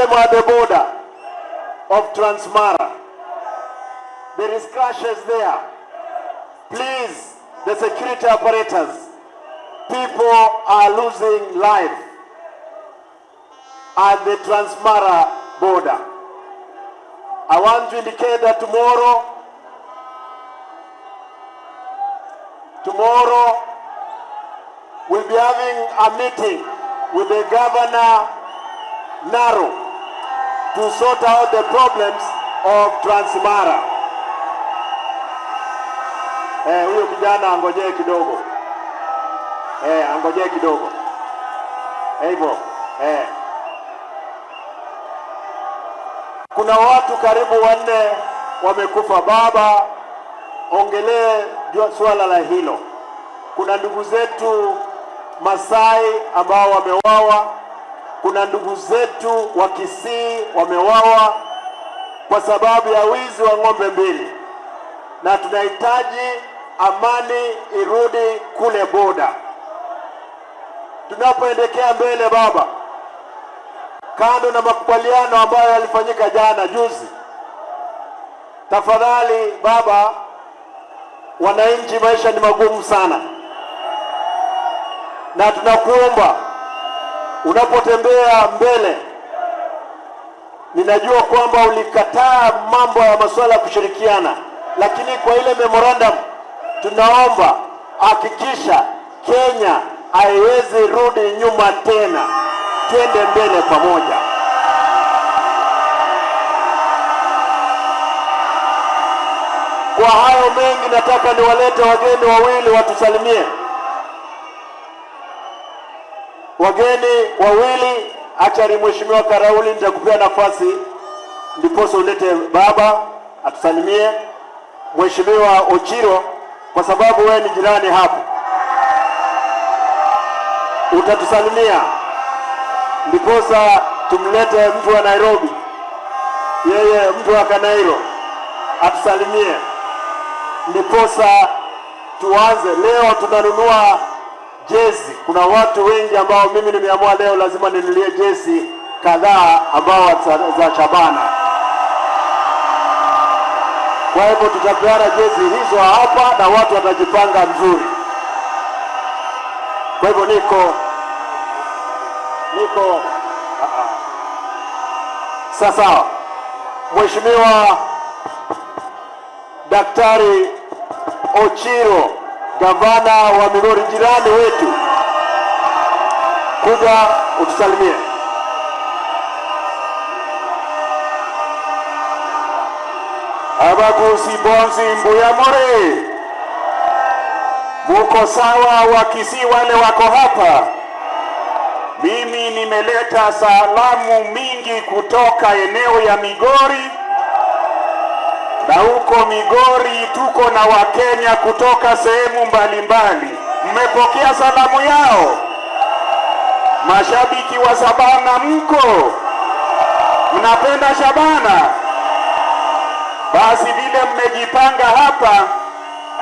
problem at the border of Transmara. There is clashes there. Please, the security operators, people are losing life at the Transmara border. I want to indicate that tomorrow we'll be having a meeting with the governor Naro to sort out the problems of Transmara. Eh, huyo kijana angojee kidogo. Eh, angojee kidogo. Eh, hivyo. Eh. Kuna watu karibu 4 wamekufa. Baba, ongelee suala la hilo. Kuna ndugu zetu Masai ambao wamewawa, kuna ndugu zetu wa Kisii wamewawa kwa sababu ya wizi wa ng'ombe 2, na tunahitaji amani irudi kule boda. Tunapoendelea mbele baba, kando na makubaliano ambayo yalifanyika jana juzi, tafadhali baba, wananchi maisha ni magumu sana, na tunakuomba unapotembea mbele, ninajua kwamba ulikataa mambo ya masuala ya kushirikiana, lakini kwa ile memorandum tunaomba hakikisha Kenya haiwezi rudi nyuma tena, twende mbele pamoja. Kwa hayo mengi, nataka niwalete wageni wawili watusalimie. Wageni wawili, achari Mheshimiwa Karauli, nitakupea nafasi ndiposa ulete baba atusalimie. Mheshimiwa Ochiro, kwa sababu wewe ni jirani hapo, utatusalimia ndiposa tumlete mtu wa Nairobi, yeye mtu wa Kanairo atusalimie, ndiposa tuanze. Leo tunanunua jezi. Kuna watu wengi ambao mimi nimeamua leo lazima ninunulie jezi kadhaa ambao za Shabana. Kwa hivyo tutapeana jezi hizo hapa na watu watajipanga mzuri. Kwa hivyo niko sasa. Mheshimiwa Daktari Ochiro, gavana wa Migori, jirani wetu, kuja utusalimie. Abaguzi bonzi mbuya more, muko sawa? Wa Kisii wale wako hapa, mimi nimeleta salamu mingi kutoka eneo ya Migori, na huko Migori tuko na Wakenya kutoka sehemu mbalimbali. Mmepokea salamu yao? Mashabiki wa Shabana mko? Mnapenda Shabana? Basi vile mmejipanga hapa,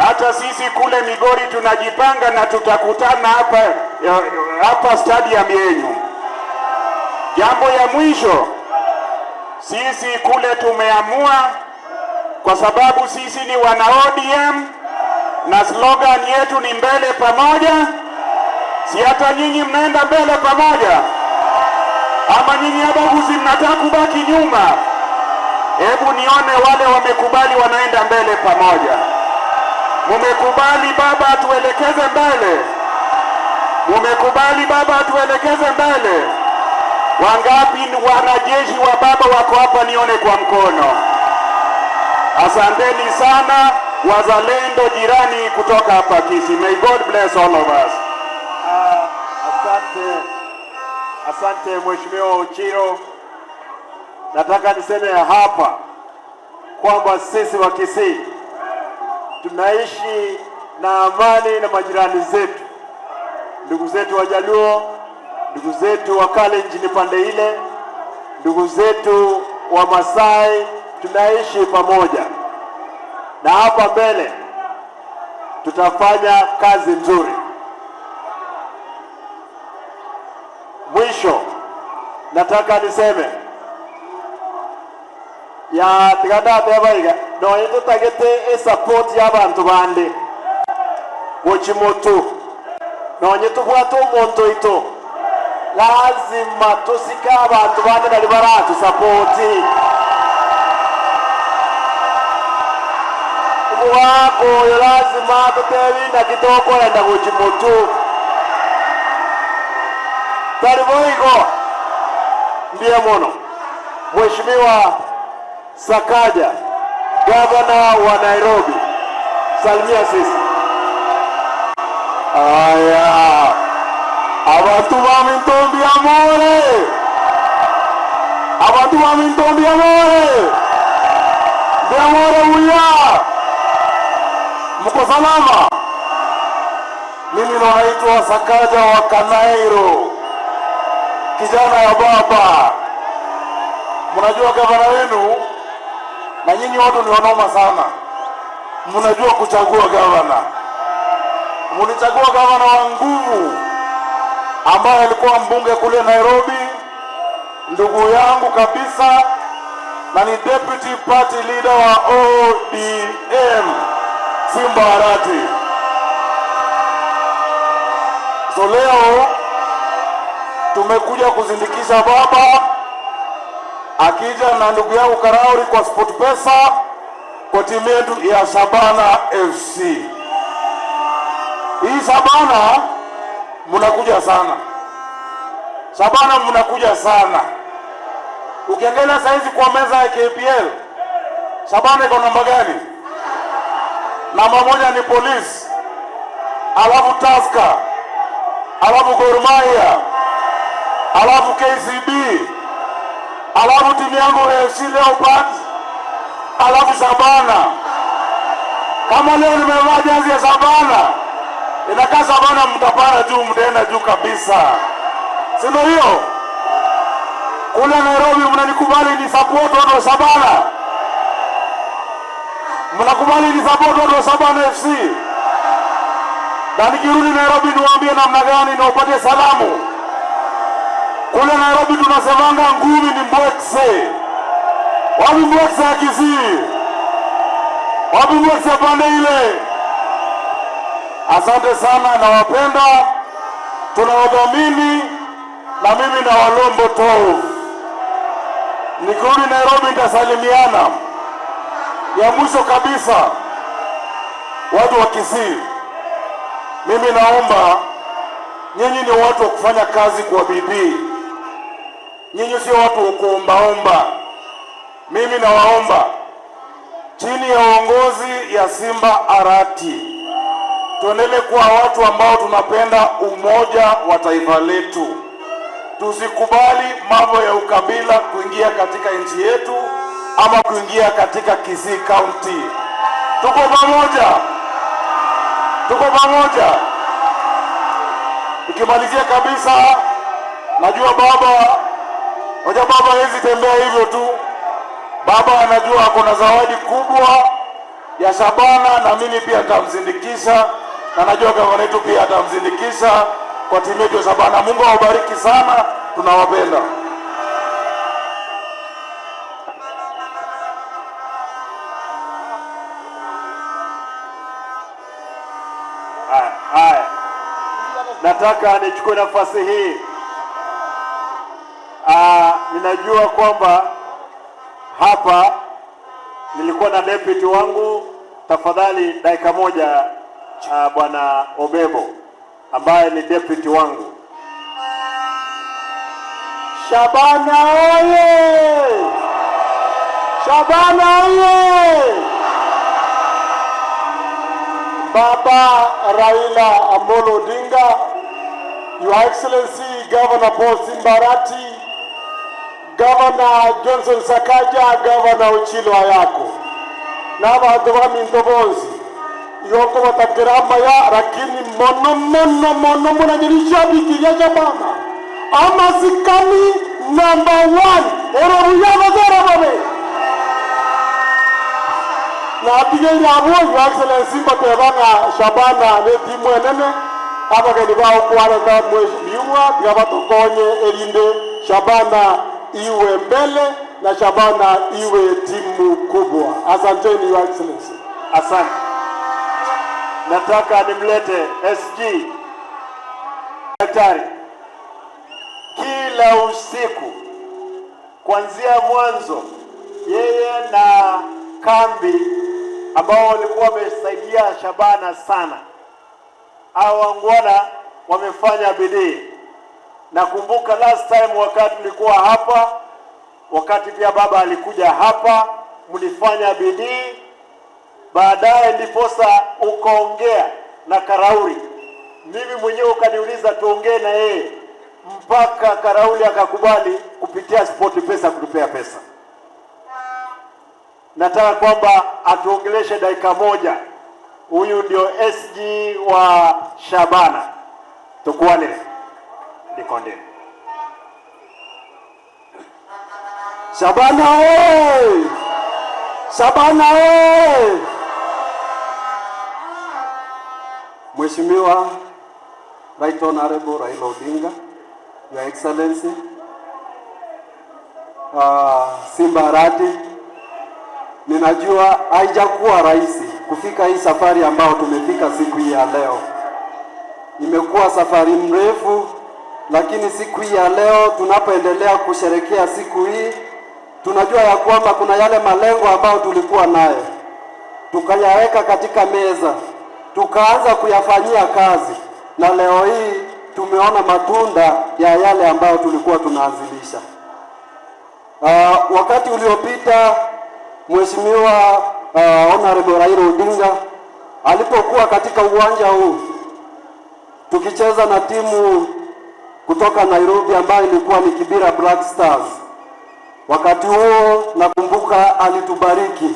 hata sisi kule Migori tunajipanga na tutakutana hapa stadium yenu. Jambo ya mwisho, sisi kule tumeamua, kwa sababu sisi ni wana ODM na slogan yetu ni mbele pamoja. Si hata nyinyi mnaenda mbele pamoja? Ama nyinyi abaguzi mnataka kubaki nyuma? Hebu nione wale wamekubali wanaenda mbele pamoja. Mumekubali baba atuelekeze mbele? Mumekubali baba atuelekeze mbele? Wangapi ni wanajeshi wa baba wako hapa? Nione kwa mkono. Asanteni sana wazalendo jirani kutoka hapa Kisii. May God bless all of us. Asante. Asante Mheshimiwa Ochiro. Nataka niseme hapa kwamba sisi wa Kisii tunaishi na amani na majirani zetu, ndugu zetu wa Jaluo, ndugu zetu wa Kalenjin pande ile, ndugu zetu wa Masai, tunaishi pamoja. Na hapa mbele tutafanya kazi nzuri. Mwisho nataka niseme Yaa tiga ndateba iga, nonye totagete esupport y'abanto bande gochia motwe, nonye tobwate omonto oito, lazima tosike abanto bande naria baratusapoti. Omogaka oyo lazima atotebi naki tokorenda gochia motwe. Tari boigo? Mbuya mono. Mheshimiwa Sakaja, Gavana wa Nairobi, salimia sisi. Aya, abantu ba Mintombi amore, abantu ba Mintombi amore, amore uya, mko salama? Mimi ndo naitwa Sakaja wa Kanairo, kijana ya baba. Mnajua gavana wenu, na nyinyi watu ni wanoma sana, mnajua kuchagua gavana. Mlichagua gavana wa nguvu ambaye alikuwa mbunge kule Nairobi, ndugu yangu kabisa, na ni deputy party leader wa ODM Simba Arati. So leo tumekuja kuzindikisha baba akija na ndugu yangu Karauri kwa SportPesa kwa timu yetu ya Shabana FC. Hii Shabana mnakuja sana, Shabana mnakuja sana. Ukiangalia saizi kwa meza ya KPL, Shabana iko namba gani? Namba moja ni Police, alafu Tusker, alafu Gor Mahia, alafu KCB, alafu timu yangu AFC Leopards, alafu Shabana. Kama leo nimevaa jazi ya Shabana, inakaa Shabana, mtapanda juu, mtaenda juu kabisa, si ndio hiyo? Kule Nairobi mnanikubali ni support watu wa Shabana, mnakubali ni support watu wa Shabana FC, na nikirudi Nairobi niwaambie namna gani niwapatie salamu. Kule Nairobi tunasemanga ngumi ni mbwekse. Wapi mbwekse ya Kisii? Wapi mbwekse ya pande ile? Asante sana, nawapenda, tunawadhamini, na mimi na Walombo Tov. Nikirudi Nairobi nitasalimiana. Ya mwisho kabisa, watu wa Kisii, mimi naomba nyinyi ni watu wa kufanya kazi kwa bidii. Nyinyi sio watu wa kuombaomba. Mimi nawaomba chini ya uongozi ya Simba Arati tuendelee kuwa watu ambao tunapenda umoja wa taifa letu. Tusikubali mambo ya ukabila kuingia katika nchi yetu ama kuingia katika Kisii County. Tuko pamoja, tuko pamoja. Nikimalizia kabisa, najua baba, unajua baba hawezi tembea hivyo tu. Baba anajua ako na zawadi kubwa ya Shabana, na mimi pia nitamzindikisha, na najua gavana wetu pia atamzindikisha kwa timu yetu ya Shabana. Mungu awabariki sana, tunawapenda. Haya, haya, nataka nichukue nafasi hii. Ninajua kwamba hapa nilikuwa na deputy wangu. Tafadhali dakika moja, Bwana Obebo ambaye ni deputy wangu. Shabana oye! Shabana oye! Baba Raila Amolo Odinga, Your Excellency Governor Paul Simba Arati, Governor Johnson Sakaja, Governor Ochilo Ayako, n'abantu baminto bonsi yoko batakera lakini mono mono mono munanyirishabiki ya Shabana amasikani number 1 ero babe naatigeire abwo Your Excellency mbatebanga Shabana ne timu enene abageni bao kwareta mheshimiwa tiga batukonye erinde Shabana iwe mbele na Shabana iwe timu kubwa. Asanteni, Your Excellency. Asante. Nataka nimlete SG Daktari. Kila usiku kuanzia mwanzo, yeye na kambi ambao walikuwa wamesaidia Shabana sana, hao wangwana wamefanya bidii. Nakumbuka last time wakati tulikuwa hapa, wakati pia baba alikuja hapa, mlifanya bidii. Baadaye ndiposa ukaongea na Karauri, mimi mwenyewe ukaniuliza tuongee na yeye, mpaka Karauri akakubali kupitia Sport Pesa kutupea pesa. Nataka kwamba atuongeleshe dakika moja. Huyu ndio SG wa Shabana. Tukuane Likonde. Shabana oye! Shabana oye! Mheshimiwa Right Honorable Raila Odinga, Your Excellency, Simba Arati, ninajua haijakuwa rahisi kufika hii safari ambayo tumefika siku hii ya leo. Imekuwa safari mrefu, lakini siku hii ya leo tunapoendelea kusherekea siku hii, tunajua ya kwamba kuna yale malengo ambayo tulikuwa nayo tukayaweka katika meza, tukaanza kuyafanyia kazi, na leo hii tumeona matunda ya yale ambayo tulikuwa tunaanzilisha. Wakati uliopita Mheshimiwa Honorable Raila Odinga alipokuwa katika uwanja huu tukicheza na timu kutoka Nairobi ambayo ilikuwa ni Kibera Black Stars. Wakati huo nakumbuka alitubariki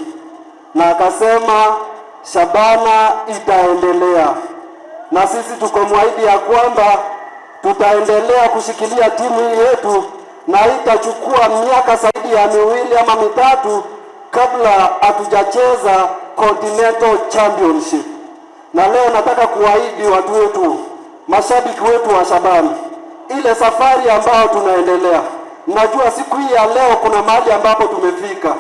na akasema Shabana itaendelea, na sisi tukamwahidi ya kwamba tutaendelea kushikilia timu hii yetu na itachukua miaka zaidi ya 2 ama 3 kabla hatujacheza Continental Championship. Na leo nataka kuahidi watu wetu, mashabiki wetu wa Shabana, ile safari ambayo tunaendelea, najua siku hii ya leo kuna mahali ambapo tumefika,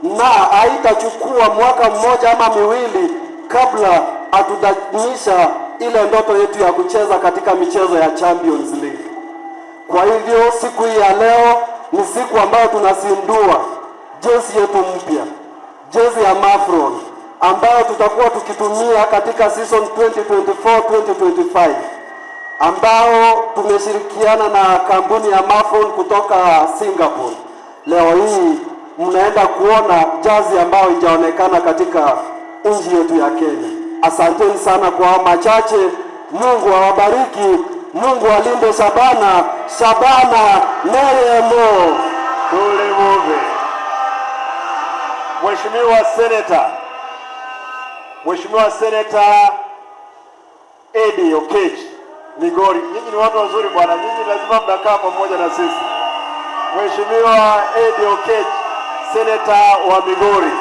na haitachukua mwaka mmoja ama 2 kabla hatujamisha ile ndoto yetu ya kucheza katika michezo ya Champions League. Kwa hivyo siku hii ya leo ni siku ambayo tunazindua jezi yetu mpya, jezi ya Mafron ambayo tutakuwa tukitumia katika season 2024-2025, ambao tumeshirikiana na kampuni ya Mafron kutoka Singapore. Leo hii mnaenda kuona jazi ambayo haijaonekana katika nchi yetu ya Kenya. Asanteni sana kwa machache. Mungu awabariki. Mungu alinde Shabana. Shabana Neremo. Tulimuve. Mheshimiwa Senator, Mheshimiwa Senator Eddie Oketch Migori, nyinyi ni watu wazuri bwana, nyinyi lazima mnakaa pamoja na sisi. Mheshimiwa Eddie Oketch, Senator wa Migori.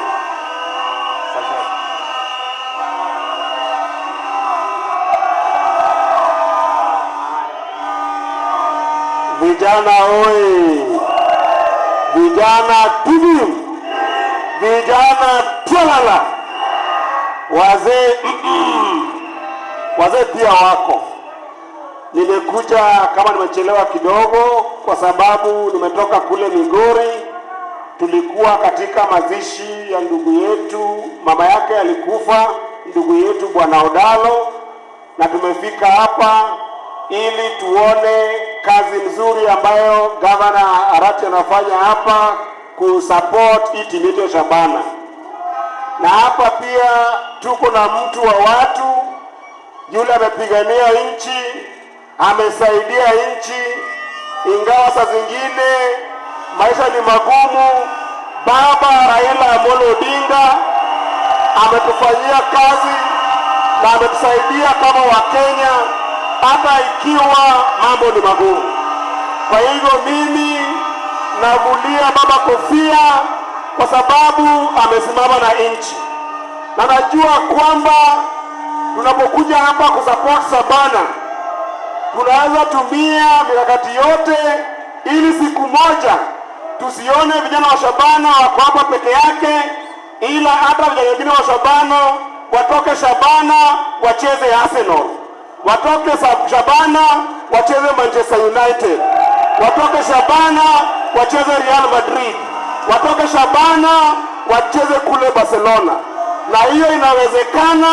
Vijana oi! Vijana tibim! Vijana twalala! Wazee Wazee pia wako. Nimekuja kama nimechelewa kidogo kwa sababu nimetoka kule Migori. Tulikuwa katika mazishi ya ndugu yetu, mama yake alikufa, ndugu yetu Bwana Odalo, na tumefika hapa ili tuone kazi nzuri ambayo Governor Arati anafanya hapa kusupport hii timu yetu ya Shabana. Na hapa pia tuko na mtu wa watu, yule amepigania nchi, amesaidia nchi, ingawa saa zingine maisha ni magumu. Baba Raila Amolo Odinga ametufanyia kazi na ametusaidia kama Wakenya hata ikiwa mambo ni magumu. Kwa hivyo mimi navulia baba kofia kwa sababu amesimama na nchi. Na najua kwamba tunapokuja hapa kusupport Shabana tunaweza tumia mikakati yote ili siku moja Tusione vijana wa Shabana wako hapa peke yake, ila hata vijana wengine wa Shabana watoke Shabana wacheze Arsenal, watoke Shabana wacheze Manchester United, watoke Shabana wacheze Real Madrid, watoke Shabana wacheze kule Barcelona. Na hiyo inawezekana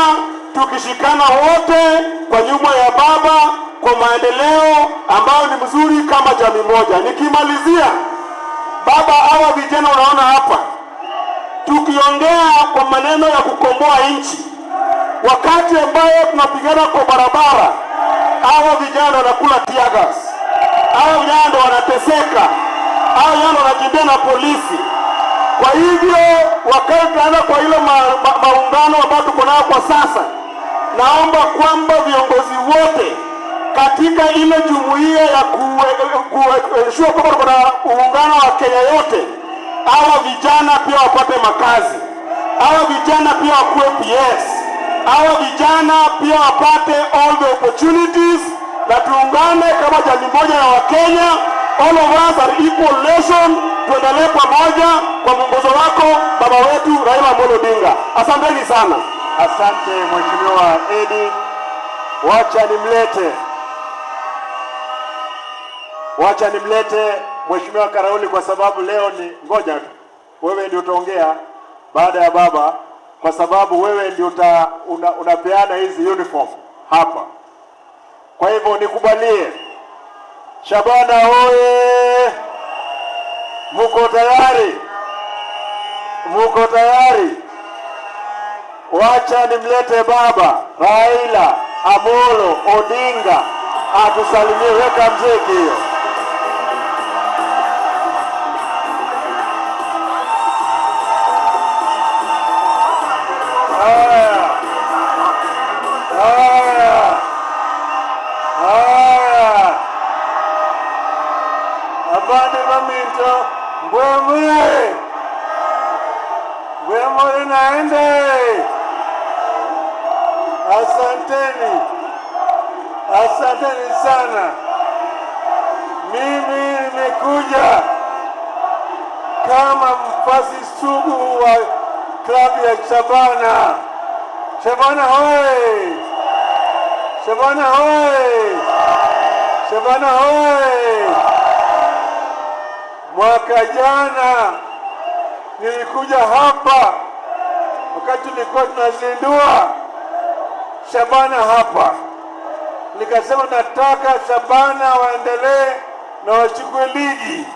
tukishikana wote kwa nyuma ya baba kwa maendeleo ambayo ni mzuri kama jamii moja. Nikimalizia, baba, hawa vijana unaona hapa, tukiongea kwa maneno ya kukomboa nchi, wakati ambayo tunapigana kwa barabara, hawa vijana wanakula tear gas, hawa vijana ndo wanateseka, hawa vijana wanakimbia na polisi. Kwa hivyo wakati tunaenda kwa ile maungano ambayo tuko nayo kwa sasa, naomba kwamba viongozi wote katika ile jumuiya ya kuensure kwamba tuko na uungano wa Kenya yote, hawa vijana pia wapate makazi, hawa vijana pia wakuwe PS, hawa vijana pia wapate all the opportunities, na tuungane kama jamii moja ya Wakenya. All of us are equal nation, tuendelee pamoja kwa mwongozo wako baba wetu Raila Amolo Odinga. Asanteni sana. Asante Mheshimiwa Edi, wacha nimlete Mheshimiwa Karauli kwa sababu leo ni ngoja tu, wewe ndio utaongea baada ya baba, kwa sababu wewe ndio unapeana hizi uniform hapa. Kwa hivyo nikubalie. Shabana oye! Muko tayari? Muko tayari? Wacha nimlete baba Raila Amolo Odinga atusalimie. Weka mziki hiyo. Haya, haya, haya, abandi baminto mbwemwe mbwemwe naende. Asanteni, asanteni sana. Mimi nimekuja kama mfuasi sugu wa klabu ya Shabana. Shabana hoye! Shabana hoye! Shabana hoye! Mwaka jana nilikuja hapa wakati tulikuwa tunazindua Shabana hapa, nikasema nataka Shabana waendelee na wachukue ligi.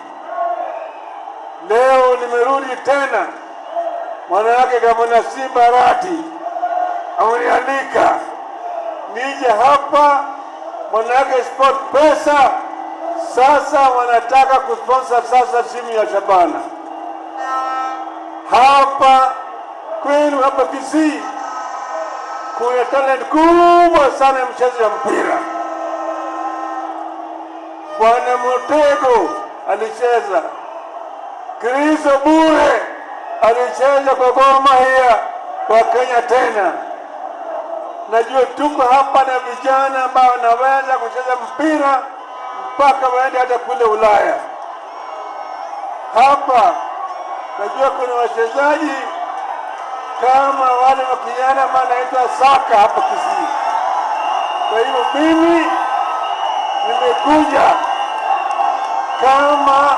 Leo nimerudi tena, mwanawake gavana Simba Arati amenialika nije hapa, mwanawake Sport Pesa sasa wanataka kusponsor sasa timu ya Shabana hapa kwenu hapa Kisii. Kuna talent kubwa sana ya mchezo ya mpira. Bwana Mutego alicheza, Kristo Bure alicheza kwa Gor Mahia kwa Kenya tena. Najua tuko hapa na vijana ambao wanaweza kucheza mpira mpaka waende hata kule Ulaya. Hapa najua kuna wachezaji kama wale wa kijana ambao anaitwa Saka hapa Kisii. Kwa hivyo mimi nimekuja kama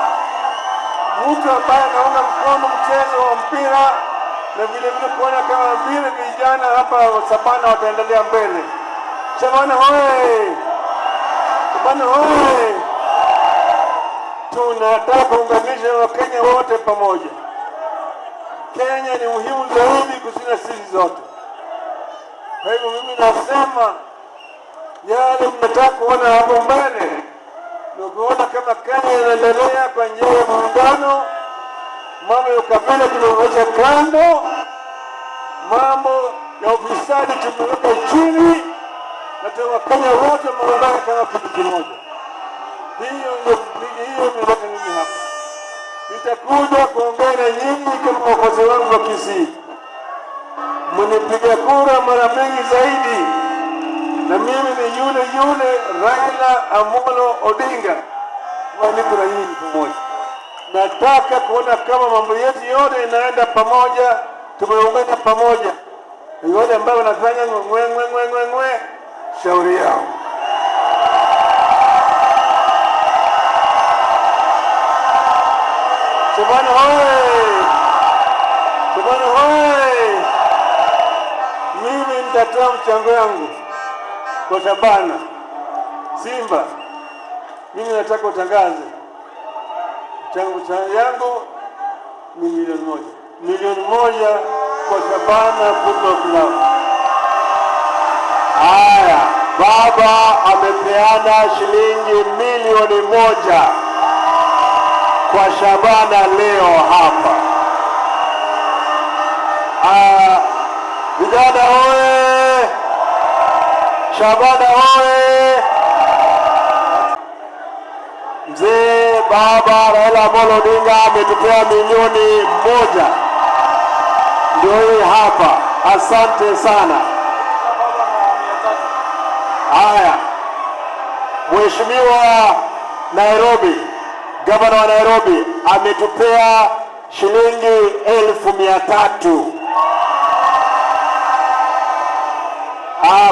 mtu ambaye anaunga mkono mchezo wa mpira na vile vile kuona kama vile vijana hapa Shabana wataendelea mbele. Shabana hoye! Shabana hoye! Tunataka kuunganisha Wakenya wote pamoja. Kenya ni muhimu zaidi kushinda sisi zote. Kwa hivyo mimi nasema yale mnataka kuona hapo mbele ni kuona kama Kenya inaendelea kwa njia ya muungano. Mambo ya ukabila tumeweka kando, mambo ya ufisadi tumeweka chini, na Wakenya wote wameungana kama kitu kimoja. Hiyo ndio mimi hapa nitakuja kuongea na nyinyi kama wafuasi wangu wa Kisii. Mnipiga kura mara mingi zaidi, na mimi ni yule yule Raila Amolo Odinga, niko na nyinyi pamoja. Nataka kuona kama mambo yetu yote inaenda pamoja, tumeungana pamoja. Yote ambayo wanafanya ngwe ngwe ngwe ngwe ngwe, shauri yao. Shabana hoye! Shabana hoye! Mimi nitatoa mchango yangu kwa Shabana Simba. Mimi nataka utangaze mchango yangu ni 1,000,000, 1,000,000 kwa Shabana Football Club. Haya, baba amepeana shilingi 1,000,000 kwa Shabana leo hapa. Vijana hoye! Shabana hoye! Mzee baba Raila Amolo Odinga ametupea 1,000,000, ndio hii hapa. Asante sana. Haya, Mheshimiwa Nairobi, gavana wa Nairobi ametupea shilingi 300,000.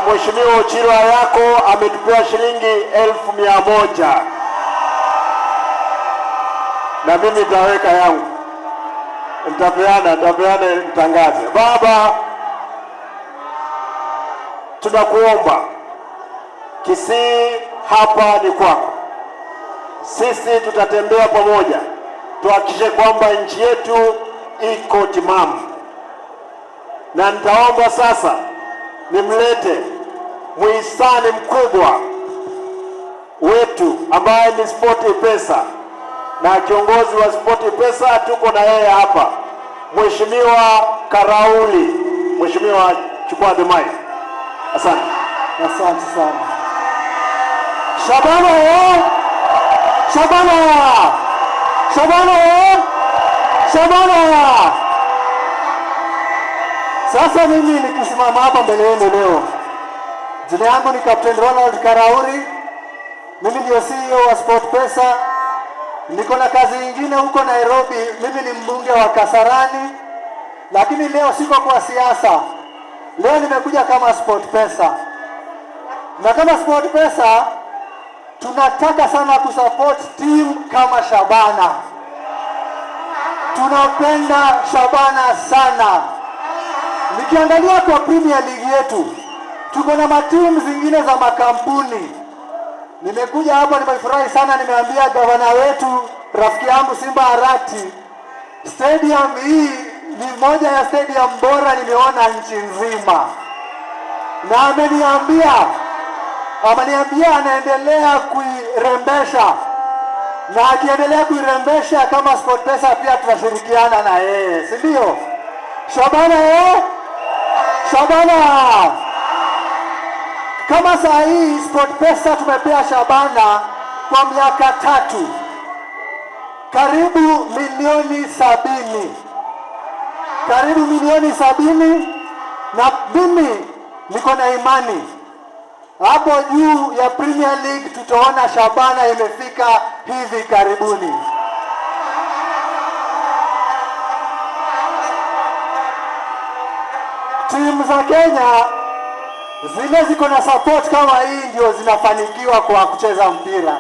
Mheshimiwa Ochilo Ayacko ametupea shilingi 100,000. Na mimi nitaweka yangu, nitapeana, nitangaze. Baba, tunakuomba, Kisii hapa ni kwako. Sisi tutatembea pamoja tuhakikishe kwamba nchi yetu iko timamu, na nitaomba sasa nimlete muhisani mkubwa wetu ambaye ni Sport Pesa, na kiongozi wa Sport Pesa tuko na yeye hapa, Mheshimiwa Karauli. Mheshimiwa, chukua the mic. Asante. Asante sana. Shabana eh? Shabana! Shabana eh? Shabana! Sasa mimi nikisimama hapa mbele yenu leo, jina yangu ni Captain Ronald Karauri. Mimi ndio CEO wa Sport Pesa. Niko na kazi nyingine huko Nairobi. Mimi ni mbunge wa Kasarani, lakini leo siko kwa siasa. Leo nimekuja kama Sport Pesa, na kama Sport Pesa tunataka sana kusupport team kama Shabana. Tunapenda Shabana sana. Nikiangalia kwa Premier League yetu tuko na matimu zingine za makampuni. Nimekuja hapa nimefurahi sana, nimeambia gavana wetu rafiki yangu Simba Arati, stadium hii ni moja ya stadium bora nimeona nchi nzima, na ameniambia anaendelea kuirembesha, na akiendelea kuirembesha kama Sport Pesa pia tutashirikiana na yeye, si ndio? Shabana eh? Shabana! Kama saa hii Sport Pesa tumepea Shabana kwa miaka 3 karibu 70,000,000, karibu 70,000,000, na mimi niko na imani hapo juu ya Premier League tutaona Shabana imefika hivi karibuni. Timu za Kenya zile ziko na support kama hii ndio zinafanikiwa kwa kucheza mpira.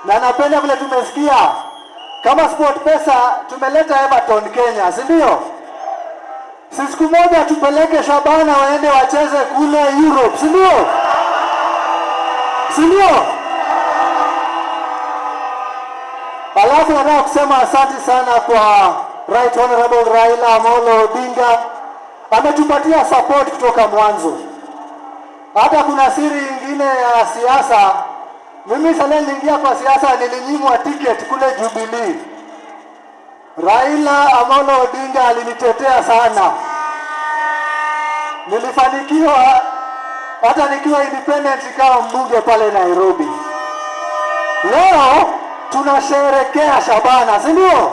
Na napenda vile tumesikia kama Sport Pesa tumeleta Everton Kenya, si ndio? Si siku moja tupeleke Shabana waende wacheze kule Europe, si ndio? Si ndio? Alafu nataka kusema asante sana kwa Right Honorable Raila Amolo Odinga. Ametupatia support kutoka mwanzo. Hata kuna siri nyingine ya siasa. Mimi sasa niliingia kwa siasa, nilinyimwa ticket kule Jubilee. Raila Amolo Odinga alinitetea sana. Nilifanikiwa hata nikiwa independent kama mbunge pale Nairobi. Leo tunasherehekea Shabana, si ndio?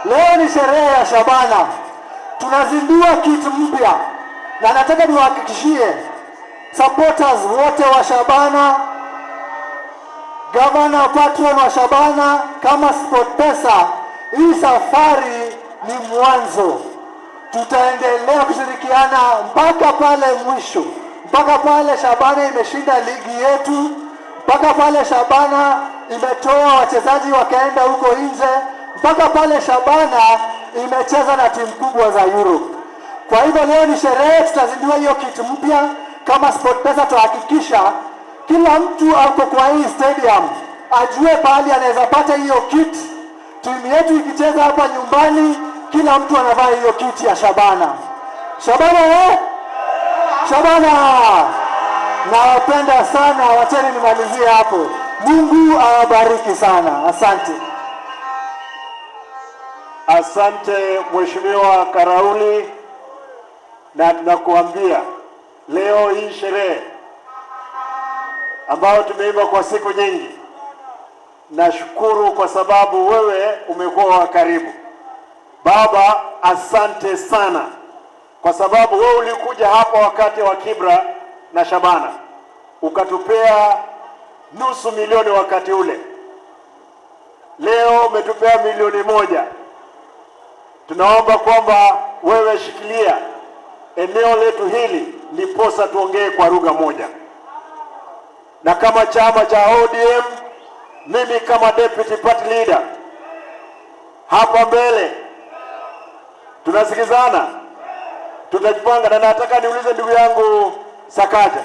Leo ni sherehe ya Shabana. Tunazindua kit mpya. Na nataka niwahakikishie supporters wote wa Shabana, governor patron wa Shabana, kama Sport Pesa Hii safari ni mwanzo, tutaendelea kushirikiana mpaka pale mwisho, mpaka pale Shabana imeshinda ligi yetu, mpaka pale Shabana imetoa wachezaji wakaenda huko nje, mpaka pale Shabana imecheza na timu kubwa za Europe. Kwa hivyo leo ni sherehe, tutazindua hiyo kit mpya. Kama SportPesa tutahakikisha kila mtu ako kwa hii stadium ajue pahali anaweza pata hiyo kit. Timu yetu ikicheza hapa nyumbani, kila mtu anavaa hiyo kit ya Shabana. Shabana eh? Shabana! Nawapenda sana, wacheni nimalizie hapo. Mungu awabariki sana, asante. Asante Mheshimiwa Karauli, na tunakuambia leo hii sherehe ambayo tumeimba kwa siku nyingi, nashukuru kwa sababu wewe umekuwa wa karibu. Baba, asante sana kwa sababu wewe ulikuja hapa wakati wa Kibra na Shabana ukatupea 500,000 wakati ule. Leo umetupea 1 milioni. Tunaomba kwamba wewe shikilia eneo letu hili, ndiposa tuongee kwa lugha moja. Na kama chama cha ODM, mimi kama deputy party leader hapa mbele, tunasikizana, tutajipanga. Na nataka niulize ndugu yangu Sakaja,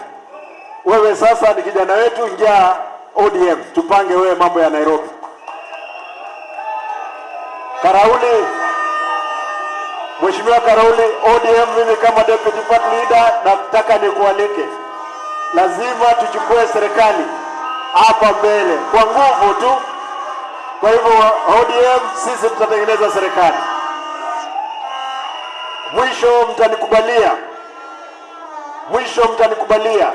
wewe sasa ni kijana wetu, ingia ODM, tupange wewe mambo ya Nairobi. Karauli, Mheshimiwa Karauli, ODM, mimi kama deputy party leader nataka nikualike, lazima tuchukue serikali hapa mbele kwa nguvu tu. Kwa hivyo ODM, sisi tutatengeneza serikali. Mwisho mtanikubalia, mwisho mtanikubalia.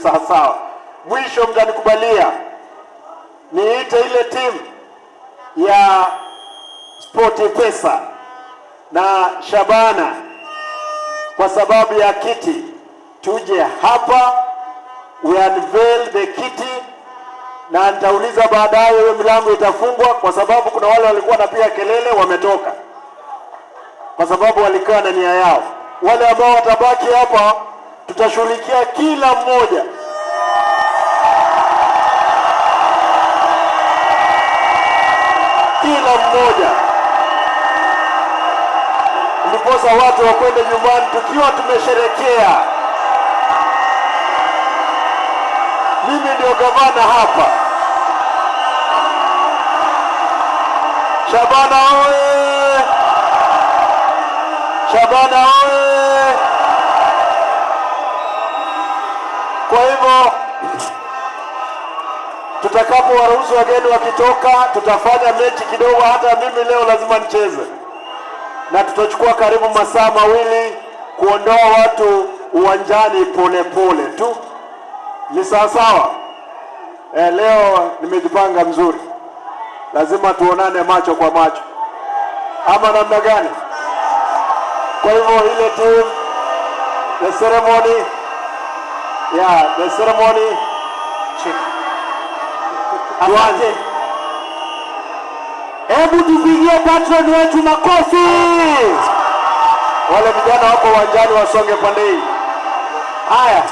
Sawa sawa, mwisho mtanikubalia niite ile timu ya SportPesa na Shabana kwa sababu ya kiti, tuje hapa we unveil the kiti, na nitauliza baadaye, hiyo milango itafungwa kwa sababu kuna wale walikuwa wanapiga kelele wametoka, kwa sababu walikaa na nia yao. Wale ambao watabaki hapa tutashughulikia kila mmoja. Kila mmoja, ndiposa watu wakwende nyumbani tukiwa tumesherekea. Mimi ndio gavana hapa. Shabana oye! Shabana oye! Kwa hivyo tutakapo waruhusu wageni wakitoka, tutafanya mechi kidogo. Hata mimi leo lazima nicheze, na tutachukua karibu masaa 2 kuondoa watu uwanjani polepole tu. Ni sawa sawa? Leo nimejipanga mzuri, lazima tuonane macho kwa macho, ama namna gani? Kwa hivyo ile team, the ceremony, yeah, the ceremony. Asante. Hebu tupigie patron wetu makofi. Wale vijana wako uwanjani wasonge pande hii. Haya.